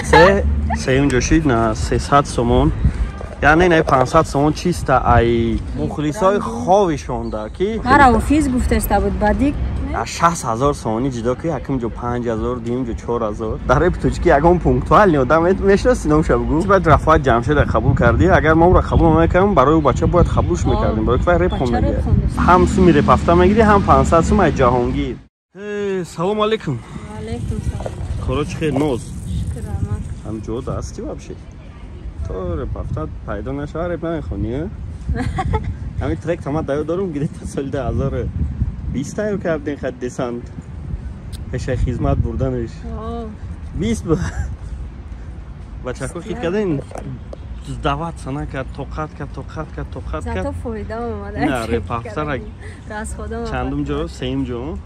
Се сеюм ҷо шид на 300 сомон. Яъне на 500 сомон чиста ай мухлисои ховишонда ки мара офис гуфтаста буд бадик. 60 ҳазор сомонӣ ҷудо ки якум ҷо 5 ҳазор, дуюм ҷо 4 ҳазор. Дар репи тоҷикӣ ягон пунктуальный одам мешиноси, номша бугӯ. Баъд Рафоат Ҷамшеда қабул кардӣ. Агар мо ӯро қабул намекардем, барои ӯ бача бояд қабулш мекардем. Барои ки вай реп хонда. Ҳам суми репафта мегирӣ, ҳам 500 сум ай Ҷаҳонгир. Салому алейкум. Алейкум салом. Коро чӣ хел, ноз? Шукр, раҳмат. Ҳам ҷо дасти вообще. То репафта пайдо нашава, реп намехонӣ? Ҳамин трек тама даё дорум, где-то соли 2020 тайёр кардем, хат десант. Пешаи хизмат бурданаш. 20 буд. Бачако хит кардем, сдаваться накард, тоқат кард, тоқат кард, тоқат кард. Зато фоида омада. На, репафтара чандум ҷо? Сеюм ҷо.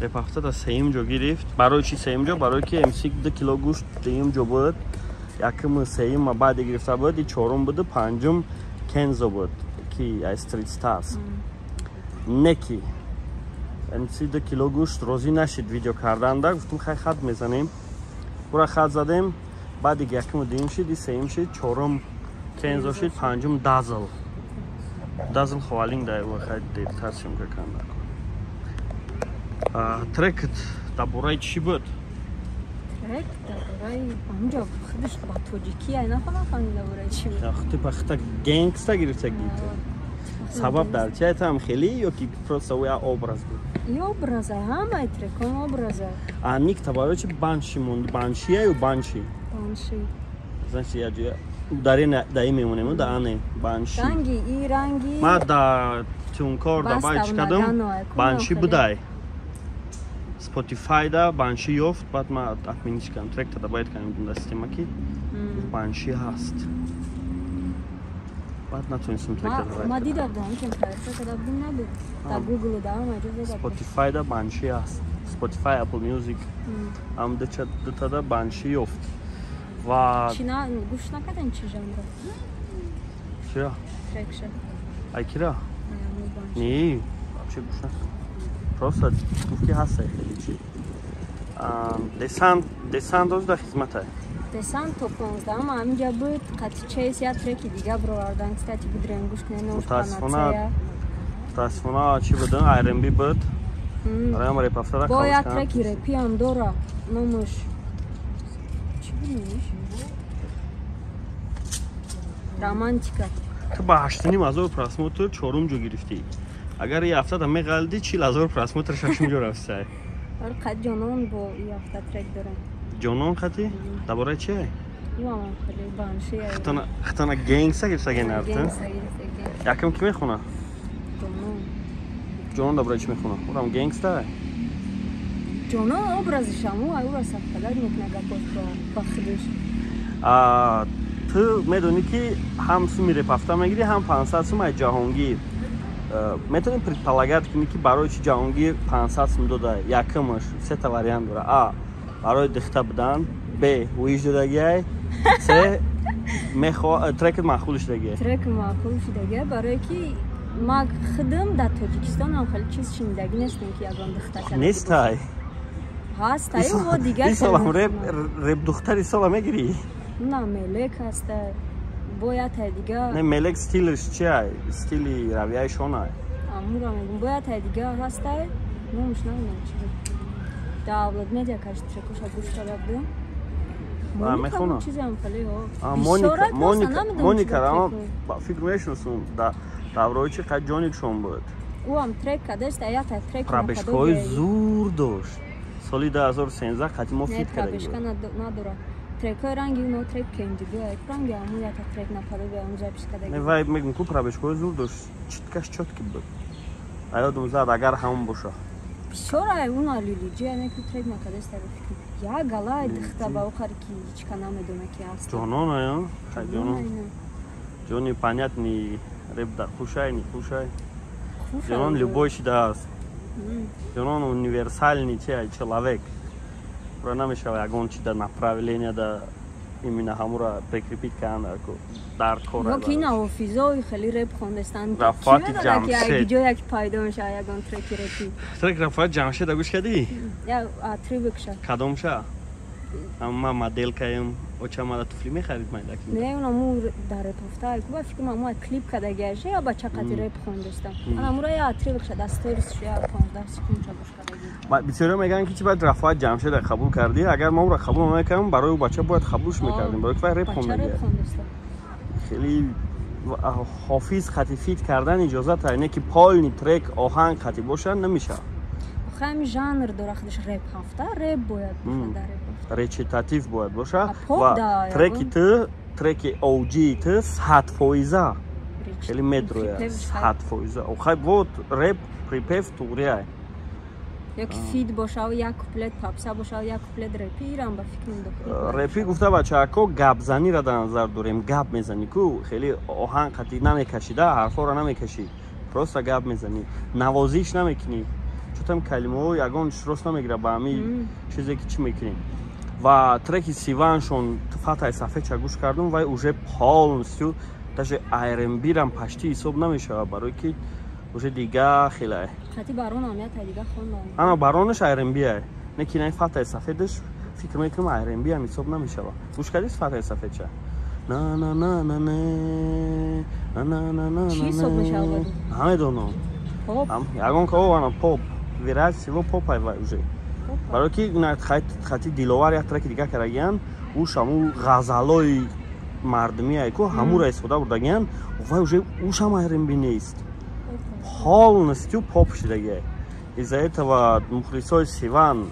Репафта да сеюм ҷо гирифт. Барои чӣ сеюм ҷо? Барои ки МС 2 кило гӯшт дуюм ҷо буд. Якум сеюм баъде гирифта буд, и чорум буд, панҷум Кензо буд, ки аз Street Stars. Неки МС 2 кило гӯшт розӣ нашид видео карданда, гуфтум хай хат мезанем. Ура хат задем, баъд дига якуму дуюм шид, и сеюм шид, чорум Кензо шид, панҷум Дазл. Дазл ховалинг дай хай дертар съёмка канда. Трект дар бораи чӣ буд? Трек дар бораи ҳамҷо худаш ба тоҷикӣ ай нафаҳмам дар бораи чӣ буд. Ту ба хита гангста гирифтагӣ. Сабаб дар чи там хеле ё ки просто ӯ як образ буд? И образа, ҳамаи треком образа. А никта барои чи банши монд? Баншия ё банши? Банши. Значит, я ҷоя ударение даи мемонем, да ане банши. Ранги и ранги. Ма да тюнкор да бай чӣ кардам? Банши будай. Spotify да банши ёфт, баъд ма отменить кардам. Тректа добавить кардам дар система ки банши ҳаст. Баъд натонистам тректа добавить. Ма дида будам, ки проекта када будем набуд. Дар Google да ҳама ҷо дида. Spotify да банши ҳаст. Spotify, Apple Music ҳам дутада банши ёфт. Ва чӣ на гӯш накардем чӣ жанра? Чия? Трекша. Ай кира? Не, вообще гӯш накардам. Просто гуфт ки ҳастай хеле чи. Десант, десант оз дар хизматай. Десант то 15 ҳаминҷа буд, қати чейс як треки дига бировардан. Кстати, будрем гӯш кунем. Мутаассифона, мутаассифона чӣ буд? R&B буд. Барои репафтара бо як треки репи ҳам дора. Номаш чӣ буд номаш? Романтика. Ту ба 8,5 ҳазор просмотр чорум ҷо гирифтӣ. Агар и ҳафтада меғалдӣ, 40 ҳазор просмотр шашум ҷо рафтай. Қад ҷонон бо и ҳафта трек дорам. Ҷонон қати? Дар бораи чи? Юам хеле банши. Хитона гангста гирифтаги нарта? Якум ки мехона? Ҷонон. Ҷонон дар бораи чи мехона? Урам гангста? Ҷонон образиш ҳаму ай ура совпадать мекуна гапош ба худаш. Ту медонӣ ки ҳам суми репафта мегирӣ, ҳам 500 сум ай Ҷаҳонгир. Метавонем предполагать кунӣ ки барои чи Ҷаҳонгир 500 сум дода? Якумаш сета вариант дора. А барои дихта будан, Б ҳуиш додагиай, С трекат маъқул шудагиай. Трек маъқул шудагиай, барое ки ма худам дар Тоҷикистон ҳам хеле чиз шунидагӣ нестем ки ягон дихта карда. Нестай. Ҳастай во дигар. Исолам реп реп духтари сола мегирӣ? На, мелек ҳастай. Бояд тай дига. Не, мелек стилаш чиай? Стили равияи шонай. Амура мегум, бояд тай дига ҳастай. Номаш намедонам чи буд. Дар Авлод Медиа каш трекоша гӯш карда будем. Мехонам. Чизам хеле ҳо. Моника, Моника, Моника рама фикр мешиносум да даврои чи қад ҷоникшон буд. Ӯам трек кадаст, аята трек Пробежкаҳои зур дошт. Соли 2013 қати мо фит карда. Пробежка надора. Трекҳои ранги уно трек кендиду, ранги ҳамун ята трек нападоби ҳамун запись кардаги. Не, вай мегум ку пробежкаҳои зур дошт. Читкаш чётки буд. Аёдум зад агар ҳамон боша. Бисёр ай уна лилиҷи ане ки трек накадаст дар фикр. Як гала дихта ба охар ки ҳичка намедона ки ҳаст. Ҷонон ая? Хай ҷонон. Ҷони понятный реп да хушай, не хушай. Ҷонон любой шида аст. Ҷонон универсальный чи человек. Про намешава ягон чи да направление да именно ҳамура прикрепить кардан дар кор. Ё ки ина ҳофизои хеле реп хондастанд. Рафоати Ҷамшед. Ҷо як пайдо мешава ягон треки репи. Трек Рафоат Ҷамшеда гӯш кардӣ? Я отрывокша. Кадомша? Ама моделкаем, оча мада туфли мехарид майдаки. Не, онаму дар реп ҳафта, ба фикрам аму клип кардагиаше, я бача қати реп хондоста. Анамура я отрывок ша дар сторис я 15 секунд гӯш кардаги. Бисёриҳо мегӯянд, ки чи бояд Рафоат Ҷамшеда қабул кардӣ. Агар мо ӯро қабул намекардем, барои ӯ бача бояд қабулш мекардем, барои ки вай реп хондагия. Хеле ҳофиз хати feat кардан иҷозат, не ки полный трек оҳанг хати бошад, намешавад. Ҳами жанр дора худаш, реп ҳафта, реп бояд бошад дар реп ҳафта. Речитатив бояд боша ва треки ту, треки OG ту 100%-а хеле медрояд, 100%-а. Хай, вот реп припев туғрия. Ёки feat бошав, як куплет попса бошав, як куплет репи, ирам ба фикрам дохил. Репи гуфта, бачаҳако, гапзаниро дар назар дорем. Гап мезанӣ ку, хеле оҳанг қати намекашида, ҳарфҳоро намекашӣ, просто гап мезанӣ, навозиш намекунӣ, чутам калимаҳо ягон рост намегирад ба ҳамин чизе ки чӣ мекунем. Ва треки Сиваншон, Фатай сафедча гӯш кардум, вай уже полностью даже R&B-рам почти ҳисоб намешавад, барое ки уже дига хеле. Хати баронам я дига хондам. Ана баронаш R&B ай, не ки най Фатай сафедаш, фикр мекунам, R&B ам ҳисоб намешавад. Гӯш кардис Фатай сафедча? На на на на не на на на на. Чӣ ҳисоб мешавад? Намедонам, ягон ка ана поп, вероятно всего поп ай вай уже, барое ки хати Диловар як треки дига кардагиян, уш ҳаму ғазалои мардумӣ ай ку, ҳамура истифода бурдагиян. Вай уже ушам R&B нест, полностью поп шудагия. Из-за этого мухлисои Сиван,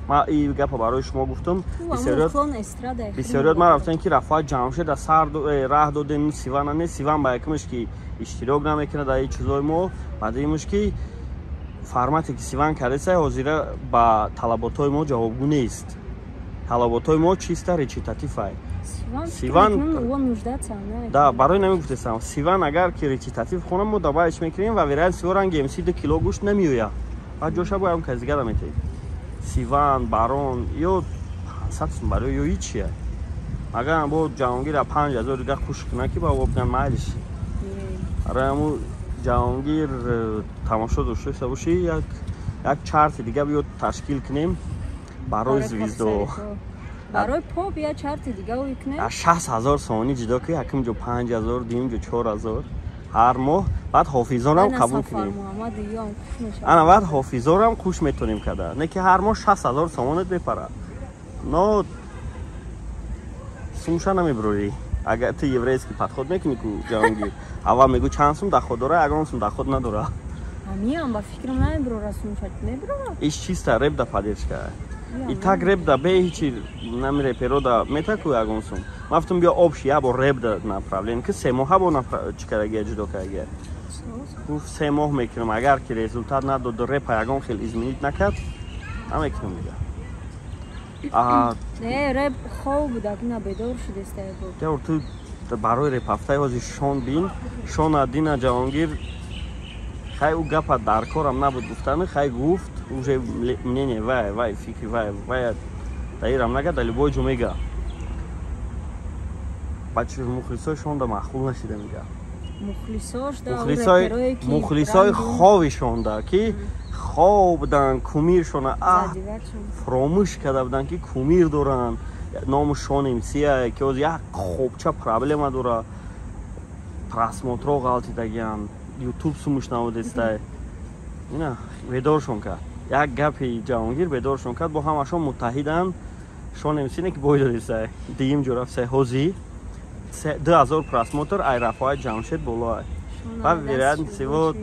ма и гапа барои шумо гуфтам, бисёриёт ман рафтан, ки Рафоат Ҷамшеда сар раҳ додем, Сивана не. Сиван ба якумаш ки иштирок намекунад дар ин чизои мо, ба дуюмаш ки формате ки Сиван кардеса, ҳозира ба талаботҳои мо ҷавобгӯ нест. Талаботҳои мо чиста речитатив ай. Сиван да, барои намегуфтесам, Сиван агар ки речитатив хона, мо добавить мекунем ва вероятно всего ранги МС 2 кило гӯшт намеояд, баъд ҷоша боям каси дигара метаҳед. Сиван, Барон ё 500 сум барои ё ҳичия. Агар бо Ҷаҳонгира 5000 дига хуш кунад, ки ба биган майлиш. Барои ҳамун, Ҷаҳонгир, тамошо дошта бошӣ, як чарти дига биё ташкил кунем барои звездо. Барои поп я чарти дига кунем. 60 000 сомонӣ ҷудо ки, якум ҷо 5000, дуюм ҷо 4000 ҳар моҳ. Баъд ҳофизонам қабул кунем, ана баъд ҳофизорам хуш метонем када, не ки ҳар моҳ 60 000 сомонат мепарад, но сумша намебурорӣ. Агар ту еврейский подход мекунӣ ку, Ҷаҳонгир, аввал мегӯ чанд сум доход дора, ягон сум доход надора. Ҳамиам ба фикрам намебурора, сумша мебурора. Иш чиста реп да поддержка и так реп да бе ҳичи нами реперо да метаку ягон сум. Ман гуфтам, биё общий як бор реп да направление ки 3 моҳа бо чӣ карагия, ҷудо карагия. Гуфт, 3 моҳ мекунам, агар ки результат надод, репа ягон хел изменить накард, намекунам дига. Не, реп хоб буда, на бедор шудеста. Ту барои реп ҳафтаи ҳозир Шон бин, Шона дина Ҷаҳонгир, хай, ӯ гапа дар корам набуд гуфтани, хай, гуфт, уже мнение вай, вай фикри вай, вай даирам нага, да любой ҷо мега. Бачи, мухлисои шонда маъқул нашида, мега. Мухлисои хови шонда ки хоб буданд, кумиршона фуромӯш карда буданд, ки кумир доранд, ному Шон МСия, ки ҳозир як хобча проблема дора, просмотрҳо ғалтидагианд, Ютуб сумуш наводестай. Ина бедоршон кард, як гапи Ҷаҳонгир бедоршон кард, бо ҳамашон муттаҳиданд. Шон МС не ки бой додестай, дуюм ҷо рафтай, ҳозир 2000 просмотр ай Рафоат Ҷамшед боло ай. Ва вероятно всего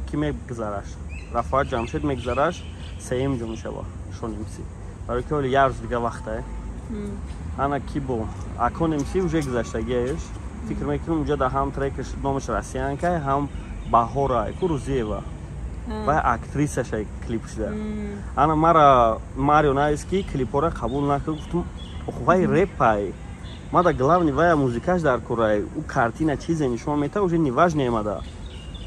ки мегзараш, Рафоат Ҷамшед мегзараш, сеюм ҷо мешава Шон МС, барои ки ҳоли як рӯз дига вақтай. Ана ки бо Акон МС уже гузаштагиаш, фикр мекунам, унҷа да ҳам трекаш номаш Россиянкай, ҳам Баҳора ку Рузиева, вай актрисаша клип шуда. Ана мара Марио навис, ки клипҳоро қабул накард. Гуфтум, вай репай, мада главный вая музикаш дар курай, ӯ картина чизе нишон мета, уже неважно мада.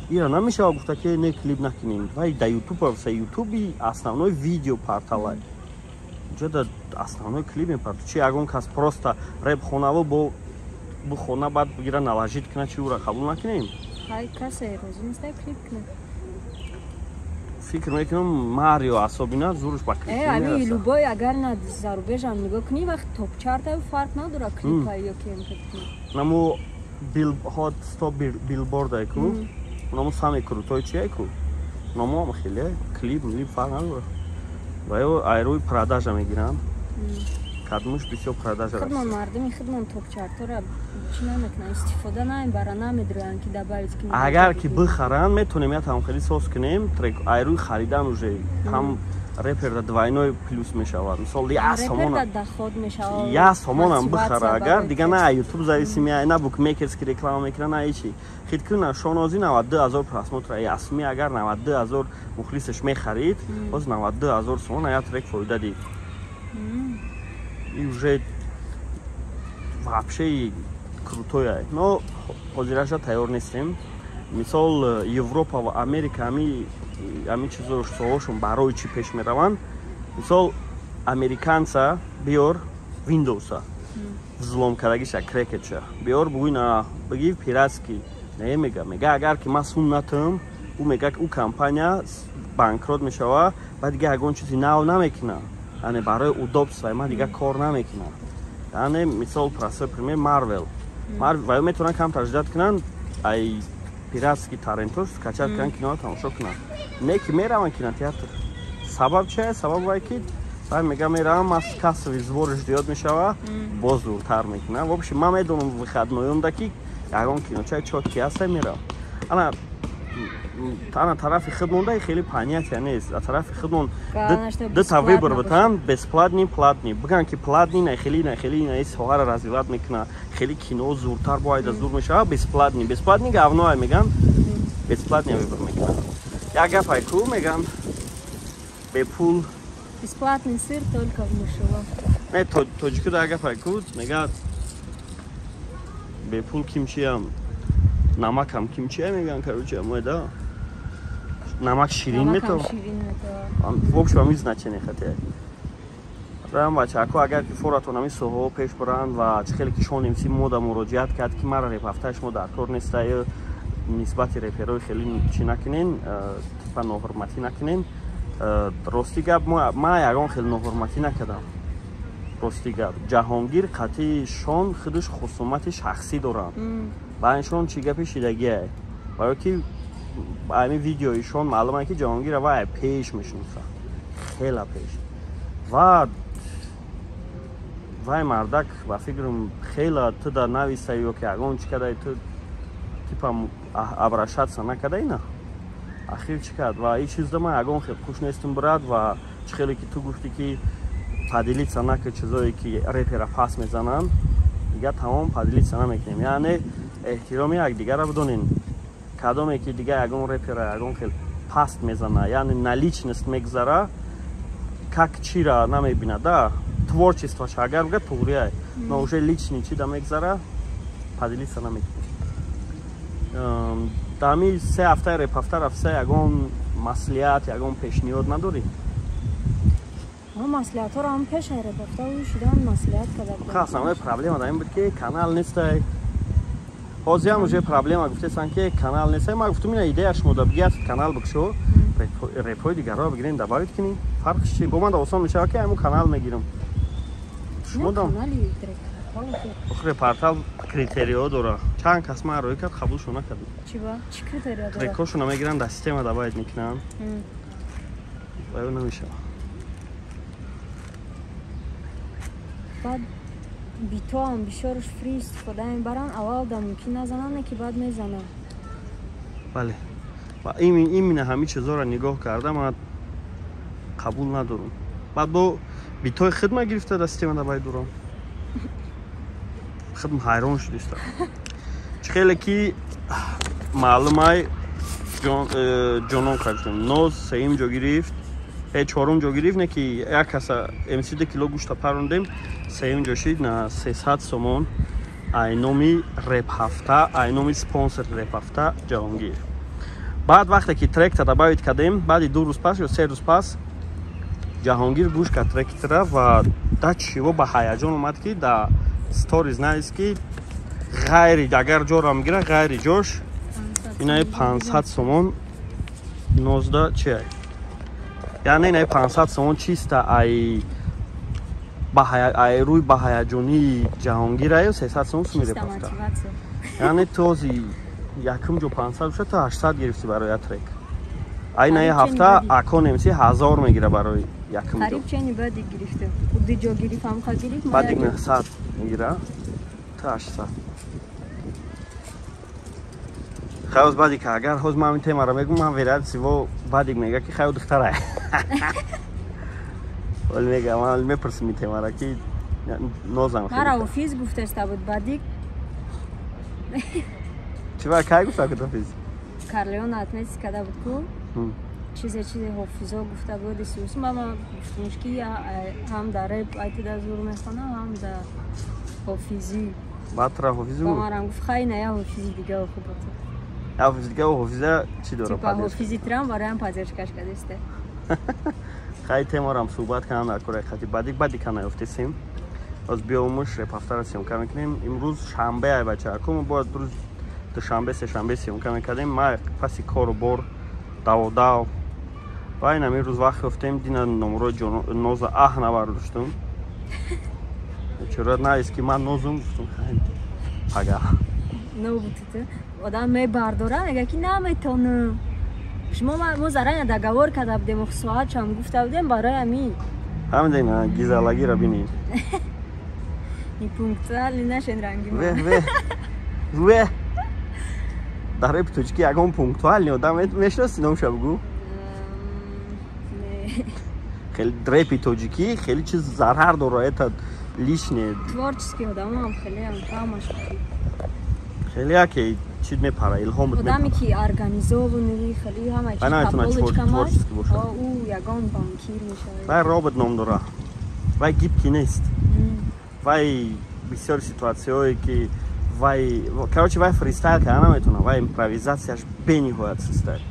Ира намешава гуфта, ки не, клип накунем. Вай да Ютуб рафта, Ютуби основной видео порталай, уҷа да основной клип мепарт. Чи ягон кас просто реп хонаву бо бухона, баъд бигира наложить куна, чи ӯра қабул накунем? Касе розӣ неста клип кунад. Фикр мекунам Марио особенно зурш ба клип мерасад. Ами любой агар на зарубеж ам нигоҳ кунӣ, вақт топ чарта фарқ надорад клипа ё ки наму Hot Stop Billboard айку. Наму самый крутой чи айку. Наму ам хеле клип, млип фарқ надорад. Ва ё айрӯи продажа мегиранд. Кадмуш бисёр продажа расид. Худмон мардуми худмон топ чартора чӣ намекунанд, истифода намебаранд, намедуранд ки добавить кунем. Агар ки бихаранд, метавонем я там хеле соз кунем, трек айрӯи харидан уже ҳам реперда двойной плюс мешавад. Мисол я сомон доход мешавад. Я сомонам бихара, агар дига на YouTube зависимый, на букмекерский реклама мекунад, на ҳечи. Хит куна Шонози 92 000 просмотра, Ясми агар 92 000 мухлисаш мехарид, боз 92 000 сомон я трек фоида дид. И уже вообще крутой. Но ҳозираша тайёр нестем. Мисол Европа ва Америка ами чизо соҳошон барои чӣ пеш мераванд. Мисол американца биёр Windows-а взлом кардагиша, крекетша биёр, бугӯй на бигӣ пиратский не мега. Мега агар ки ман сум натам, ӯ мега ӯ компания банкрот мешава, баъд дига ягон чизи нав намекунад. Яъне барои удобства ман дига кор намекунам. Яъне мисол простой пример Marvel. Ва метавонанд камтар ждать кунанд, ай пиратский торрентош скачать кунанд, киноро тамошо кунанд. Не ки мераванд кинотеатр. Сабаб чи? Сабаб вай ки вай мега меравам, аз кассовый сборш зиёд мешава, боз зуртар мекунам. В общем, ман медонам выходноёнда ки ягон киночаи чёткий ҳаста, меравам. Ана тарафи худмонда хеле понятия нест. А тарафи худмон дута выбор бутан, бесплатный, платный. Биган ки платный на хеле на хеле на соҳаро развивать мекуна, хеле кино зуртар бояд зур мешава, бесплатный. Бесплатный говно ай меган, бесплатный выбор мекунан. Як гап ай ку меган, бепул. Бесплатный сыр только в мышеловке. Не, тоҷику да гап ай ку меган, бепул кимчиам, намакам кимчия меган, короче, мой да. Намак ширин метавад. В общем, ҳамин значение хатия. Рам бачако, агар ки форатон ҳамин соҳаҳо пеш баранд ва чӣ хеле ки Шон МС мода муроҷиат кард ки мара репҳафтаи шумо дар кор нестаю, нисбати реперои хеле чӣ накунен, типа ноҳурматӣ накунен. Рости гап, ман ягон хеле ноҳурматӣ накардам. Рости гап, Ҷаҳонгир қатъи Шон худаш хусумати шахсӣ доранд. Ва ин Шон чӣ гапи шидагие? Барои ки ҳамин видеои Шон маълум аст ки Ҷаҳонгира вай пеш мешиносад, хела пеш. Ва вай мардак ба фикрам хела ту дар нависа ё ки ягон чӣ кадай, ту типа обращаться накардай на. Ахир чӣ кард? Ва ин чизда ман ягон хел хуш нестам, брат. Ва чӣ хеле ки ту гуфтӣ ки поделиться накар чизое ки репера пас мезананд, дига тамом поделиться намекунем. Яъне эҳтироми якдигарро бидонем. Кадоме ки дига ягон репера ягон хел паст мезана, яъне на личность мегузара, как чира намебинад, да, творчествош агар бигӯяд туғрия, но уже личный чи да мегузара, поделиться намекунем. Дар ҳамин се ҳафтаи репҳафта рафта ягон маслиҳат, ягон пешниҳод надорӣ? Маслиҳатҳоро ҳам пешаи репҳафта шудан маслиҳат карда. Основная проблема дар ин буд ки канал нестай. Ҳозир ҳам уже проблема гуфтесан ки канал нестай. Ман гуфтам ина идея шумо да бигият канал бикшо, репҳои дигарро бигирем, добавить кунем. Фарқш чи? Бо ман да осон мешавад ки ҳамун канал мегирам. Шумо дам охире портал критериҳо дора. Чанд кас ман рӯй кард, қабулшо накардем. Чи ба? Чӣ критериҳо дора? Трекҳошона мегиранд, дар система добавить мекунанд. Ва ё намешавад. Баъд битоам бисёрш фри истифода мебаранд, аввал да мумкин назананд, ки баъд мезананд. Бале. Ва именно ҳамин чизҳоро нигоҳ карда ман қабул надорам. Баъд бо битои худ ма гирифта дар система добавить дорам. Худм ҳайрон шудистам. Чӣ хеле ки маълумай ҷонон кардем. Ноз сеюм ҷо гирифт, чорум ҷо гирифт, не ки як каса МС 2 кило гӯшта парондем, сеюм ҷо шид на 300 сомон. Ай номи репҳафта, ай номи спонсор репҳафта Ҷаҳонгир. Баъд вақте ки тректа добавить кардем, баъди 2 рӯз пас ё 3 рӯз пас Ҷаҳонгир гӯш кард тректра ва да чиво ба ҳаяҷон омад ки да сторис навис ки ғайри агар ҷоро мегира, ғайри ҷош инаи 500 сомон 19 чи ай. Яъне ина 500 сомон чиста ай рӯй ба ҳаяҷонии ҷаҳонгираю 300 сомон суми репафта. Яъне ту ози якум ҷо 500 боша, ту 800 гирифтӣ барои як трек. Ай на ҳафта Акон МС 1000 мегира барои якум ҷо. Қариб чени баъди гирифта. Ду ҷо гирифт, ҳамха гирифт. Баъди 900 мегира, ту 800. Хай оз баъди ки агар ҳоз ман ин темаро мегӯм, ман вероятно всего баъдик мега ки хай духтарай. Вале мега, ман мепурсим ин темаро ки нозам хеле. Мара офис гуфтаста буд баъдик. Чӣ ва кай гуфта ки офис? Карлеон отметить карда буд ку. Чизе ҳофизо гуфта буд исус. Ман гуфтумш ки ҳам дар реп айтида зур мехонам, ҳам дар ҳофизӣ. Баъд тра ҳофизӣ буд? Марам гуфт хай на я ҳофизи дига хуб буд. Ҳофизи дига ҳофиза чӣ дора? Типа ҳофизи трам бароям поддержкаш кардесте. Хай темарам суҳбат кардам дар кораи хати бадик бадика наёфтесем. Боз биёмуш репафтара съёмка мекунем. Имрӯз шанбе ай бачаҳако, мо бояд рӯз душанбе сешанбе съёмка мекардем. Ма паси кору бор даводав ва ин ҳамин рӯз вақт ёфтем. Дина номрои ноза аҳ набардоштум. Чора наист ки ман нозум гуфтум хай пага. Нобутите. Одам мебардора, мега ки наметонам. Шумо мо заранее договор карда будем, соатшам гуфта будем барои ҳамин. Ҳамин гизалагиро бинед. Непунктуальный нашен ранги ма. Ве ве. Ве. Дар репи тоҷикӣ ягон пунктуальный одам мешиноси номша бугӯ? Не. Хеле репи тоҷикӣ хеле чиз зарар дора, это лишнее. Творческий одамам хеле ҳамаш. Хеле яке чиз мепара, илҳом мепара. Одаме ки организованный, хеле ҳама чиз творческий бошад. Ӯ ягон банкир мешавад. Вай робот ном дора. Вай гибкий нест. Вай бисёр ситуатсияҳое ки вай, короче, вай фристайл карда наметавонад, вай импровизатсияш бениҳоят систай.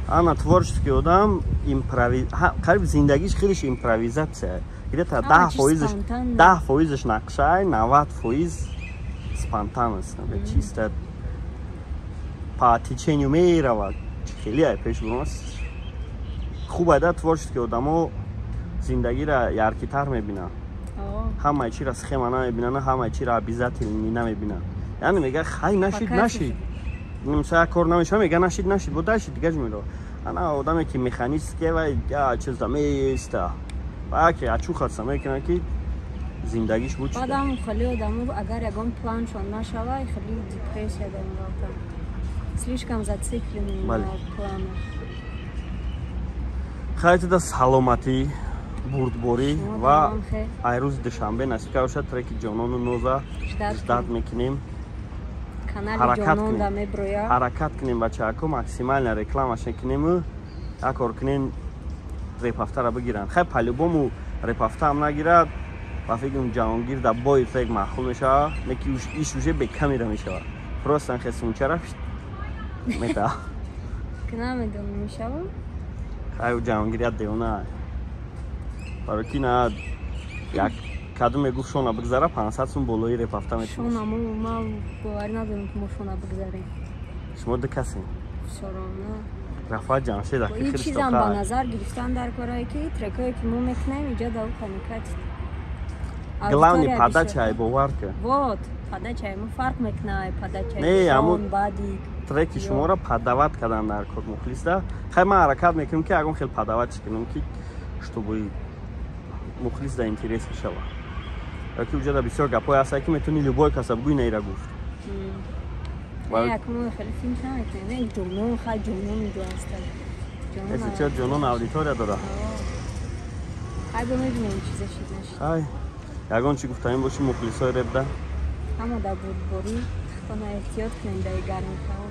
Ана творческий одам қариб зиндагиш хелиш импровизатсия. Где-то 10% нақшай, 90% спонтанность. Чисто по течению меравад. Хеле ай пеш бурмас. Хуб айда творческий одамо зиндагиро яркитар мебинанд. Ҳамаи чиро схема намебинанд, ҳамаи чиро обязательно намебинанд. Яъне мега хай нашид нашид. Мисол як кор намешава, мега нашид нашид, бо дашид дига ҷо мерава. Ана одаме ки механически вай я чизда меиста. Ва ки ачухатса мекунад ки зиндагиш буд. Баъдам хеле одамо агар ягон планшон нашава, хеле депрессия меғалтад. Слишком зациклены на планах. Хай туда саломатӣ, бурдборӣ ва ай рӯзи душанбе насиб карда бошад треки ҷонону ноза ждат мекунем. Ҳаракат кунем бачаҳако, максимально рекламаш мекунему як кор кунем репафтара бигиранд. Хай по-любому репафтаам нагирад, ба фикрам ҷаҳонгир дар бои трек маъқул мешавад, не ки иш уже бекамера мешавад. Просто хе сумчара мета. Ки намедонам мешавад? Хай ҷаҳонгир як девона. Барои ки на як кадом мегуфт шона бигзара 500 сум болои репафта метавонад. Шона мо боварӣ надорем ки мо шона бигзарем. Шумо ду касем. Шорона. Рафаат Ҷамшед аки хеле чизам ба назар гирифтан дар корае ки трекое ки мо мекунем иҷа да паникат. Главный подача ай бовар ки. Вот, подача мо фарқ мекунад подача. Не, аммо треки шуморо подават кардан дар кор мухлисда. Хай ман ҳаракат мекунам ки ягон хел подават кунам ки чтобы мухлис да интерес мешавад. Яки уҷада бисёр гапҳое ҳастанд ки метавонӣ любой каса бугӯй наира гуфт. Як мо хеле филм намекунем, ҷонон хай ҷонон инҷо ҳастанд. Эси ҷонон аудитория дора. Хай бо мебинем чизе шид нашид. Хай ягон чӣ гуфтанӣ боши мухлисои репда? Ҳама дар бурдборӣ хона эҳтиёт кунем дар гарми ҳаво.